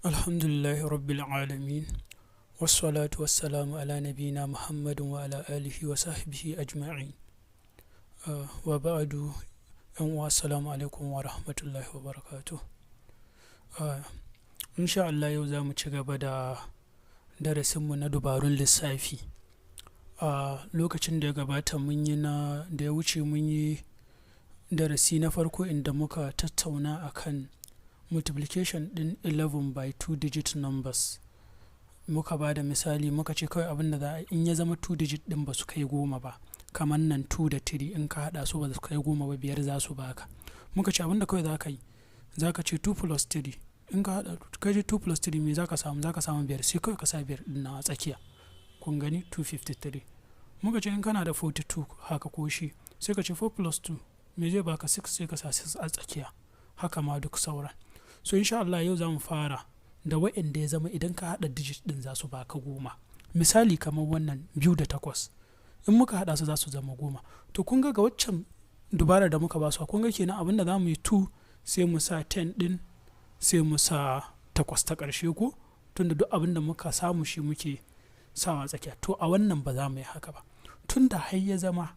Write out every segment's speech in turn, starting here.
Alhamdulillahi rabbil alamin, wassalatu wassalamu ala nabina Muhammadin wa ala alihi wa sahbihi ajma'in. Wa ba'adu, yan uwa, assalamu alaikum wa rahmatullahi wa barakatuh. Insha Allah yau za mu ci gaba da darasinmu na dubarun lissafi. A lokacin da ya gabata mun yi na da ya wuce, mun yi darasi na farko inda muka tattauna akan multiplication ɗin 11 by two digit numbers. Muka ba da misali, muka ce kawai abin da za a in ya zama two digit ɗin ba su kai 10 ba, kamar nan 2 da 3, in ka haɗa su ba su kai 10 ba, 5 za su baka. Muka ce abin da kawai za ka yi, za ka ce 2 plus 3. In ka haɗa, ka ce 2 plus 3, me za ka samu? Za ka samu 5. Sai kawai ka sa 5 ɗin nan a tsakiya. Kun gani, 253. Muka ce in kana da 42 haka ko shi, sai ka ce 4 plus 2, me zai baka? 6. Sai ka sa 6 a tsakiya. Haka ma duk sauran. So insha Allah yau za mu fara da wa'inda ya zama idan ka haɗa digit ɗin za su baka 10. Misali kamar wannan 2 da 8, in muka haɗa su za su zama 10. To kun ga waccan dubara da muka ba su, kun ga kenan abin da za mu yi, 2, sai mu sa 10 ɗin, sai mu sa 8 ta ƙarshe ko, tunda duk abin da muka samu shi muke sawa tsakiya. To a wannan ba za mu yi haka ba, tunda har ya zama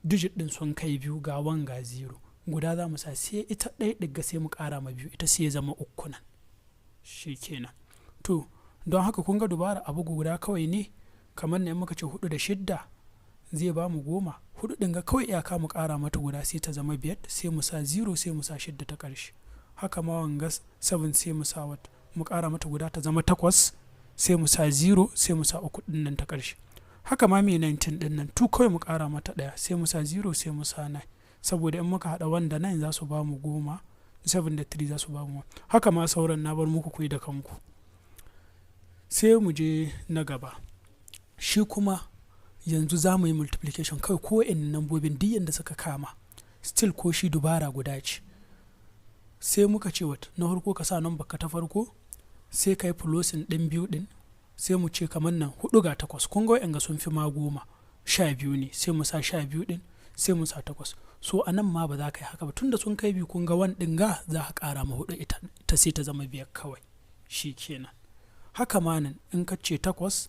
digit ɗin sun kai biyu, ga 1 ga 0, guda za mu sa. Sai ita ɗaya ɗiga sai mu ƙara ma biyu ita, sai ya zama 3 nan. Shi kenan. To don haka kun ga dubara abu guda kawai ne. Kamar ne muka ce 4 da 6 zai ba mu 10. Hudu ɗin ga kawai iyaka mu ƙara mata guda, sai ta zama 5. Sai mu sa 0, sai mu sa 6 ta ƙarshe. Haka ma wanga 7, sai mu sa wat mu ƙara mata guda ta zama 8, sai mu sa 0, sai mu sa 3 ɗin nan ta ƙarshe. Haka ma mai 19 ɗin nan, 2 kawai mu ƙara mata ɗaya, sai mu sa 0, sai mu sa 9, saboda in muka haɗa 1 da 9 za su ba mu 10, 7 da 3 za su ba mu. Haka ma sauran, na bar muku ku yi da kanku. Sai mu je na gaba. Shi kuma yanzu za mu yi multiplication kawai, ko in nambobin duk yanda suka kama. Still ko shi dubara guda ce. Sai muka ce what? Na farko ka sa number ka ta farko, sai ka yi plusing ɗin biyu ɗin. Sai mu ce kamar nan 4 ga 8. Kun ga wa'yanga sun fi ma 10, 12 ne. Sai mu sa 12 ɗin, sai mu sa 8. So a nan ma ba za ka yi haka ba, tunda sun kai biyu. Kun ga 1 ɗin ga za ka ƙara ma 4 ita ta, sai ta zama 5 kawai. Shi kenan. Haka ma nan in ka ce 8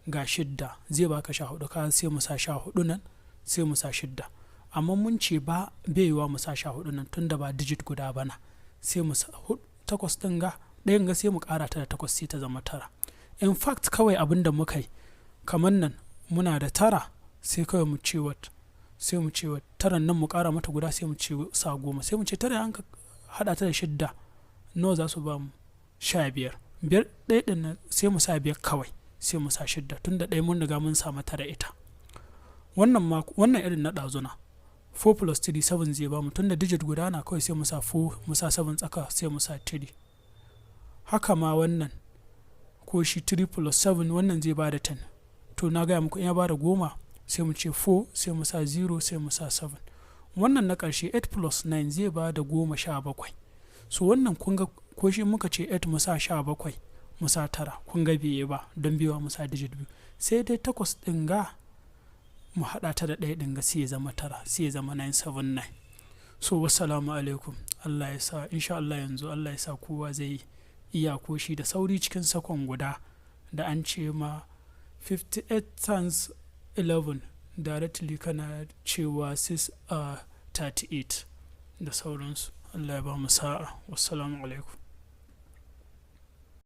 ga 6 zai baka 14, ka sai mu sa 14 nan, sai mu sa 6. Amma mun ce ba bai yiwuwa mu sa 14 nan, tunda ba digit guda ba na. Sai mu sa 8 ɗin ga ɗayan ga, sai mu ƙara ta da 8, sai ta zama 9. In fact kawai abin da muka yi, kamar nan muna da 9, sai kawai mu ce what? Sai mu ce what? Taran nan mu ƙara mata guda, sai mu ce sa 10. Sai mu ce 9 an ka haɗa ta da 6, nawa za su ba mu? 15. 5 ɗaya ɗin nan, sai mu sa 5 kawai, sai mu sa 6, tunda ɗaya mun riga mun samu 9 ita. Wannan ma wannan irin na ɗazuna, 4 plus 3, 7 zai ba mu. Tunda digit guda na kawai, sai mu sa 4, mu sa 7 tsaka, sai mu sa 3. Haka ma wannan ko shi 3 plus 7, wannan zai ba da 10. To na gaya muku in ya ba da 10, sai mu ce 4, sai mu sa 0, sai mu sa 7. Wannan na ƙarshe, 8 plus 9 zai ba da 17. So wannan kun ga ko shi muka ce 8 mu sa 17 mu sa 9, kun ga bai yi ba, don biyuwa mu sa digit biyu. Sai dai 8 ɗin ga mu haɗa ta da ɗaya ɗin ga, sai ya zama 9, sai ya zama 979. So wassalamu alaikum. Allah ya sa insha Allah yanzu Allah ya sa kowa zai iya ko shi da sauri cikin sakon guda da an ce ma 58 times 11, directly kana cewa 6 38 da sauransu. Allah ya ba mu sa'a. Wassalamu alaikum.